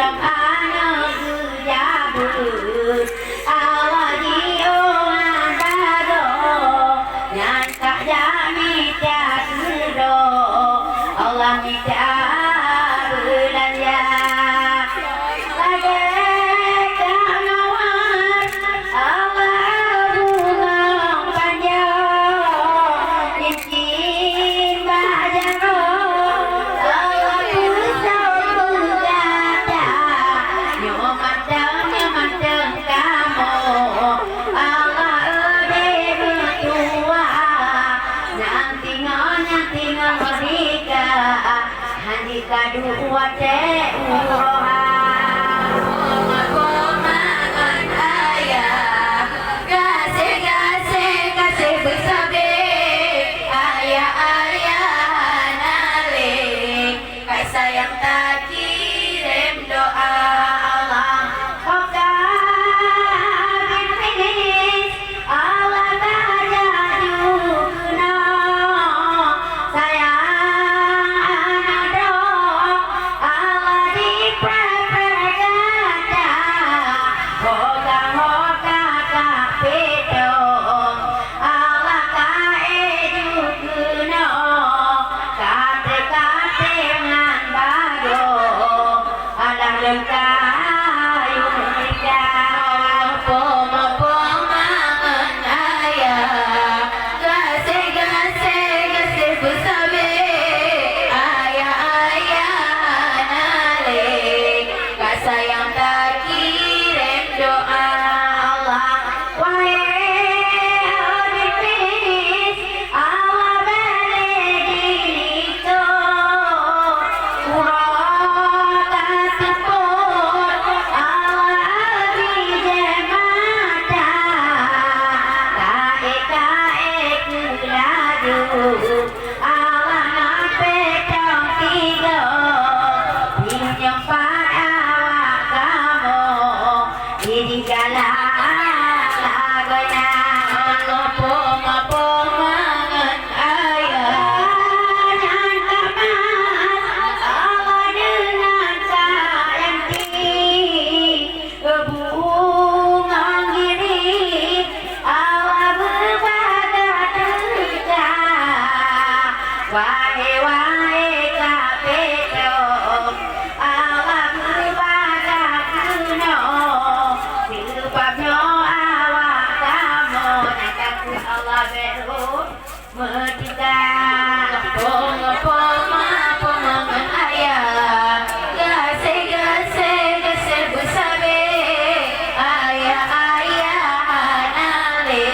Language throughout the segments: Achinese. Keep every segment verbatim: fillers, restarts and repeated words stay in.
Aneuk geujabeuet, Allah jiôh ngon bagoe, nyan ka jak mita keudroe, Allah mita beulanja. Lagèe ka mawar, Allah bungong panjoe, cin bak jaroe, Allah peusôk peugata. Nyoe mantong, nyoe mantong kamoe, Allah udép meutuah. Nyang singoh, nyang singoh merdeka. Hana kaduek watèe uroe. Poma, poma ngon ayah, gaséh, gaséh, gaséh beusabe. Ayah, ayah hana lé, ka sayang takirém doa. Allah, oh ka binéh, Allah ka jaju keunoe, sayang aneuk droe, Allah jipreh-preh gata, ho ka, ho ka, ka peutong, Allah ka ék ju keunoe, ka trép, ka trép ngon bagoe. Alah lôn kayém tinggai. Poma, poma ngon ayah, gaséh, gaséh, gaséh beusabe. Ayah, ayah hana lé, ka sayang takirém doa. Allah, wahé Idris, Allah bèk lé dilikôt, uroe ka seupôt, Allah abéh jeuet mata, ka ék, ka ék keu laju, Allah na peutong tiga, pinyueng pat awak kamoe. Di, di jalan lagoena, poma, poma ngon ayah. Nyan ka mas, Allah deungon sayang ti. Bungong giri, Allah beubagaih teuka. Wahé, wahé ka peutong, Allah beubagaih keunoe, seubab nyoe awak kamoe na takot Allah bèk rhot meutika. Poma, poma, poma ngon ayah, gaséh, gaséh, gaséh beusabe. Ayah, ayah hana lé,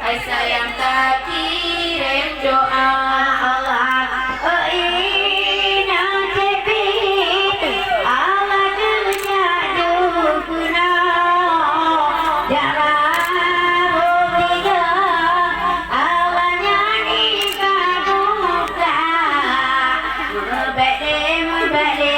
hai sayang takirém doa. Allah, oh inong Cepi, Allah geujak duek keunoe, dara boh tiga, Allah nyan iba buka. Meubèk lé, meubèk lé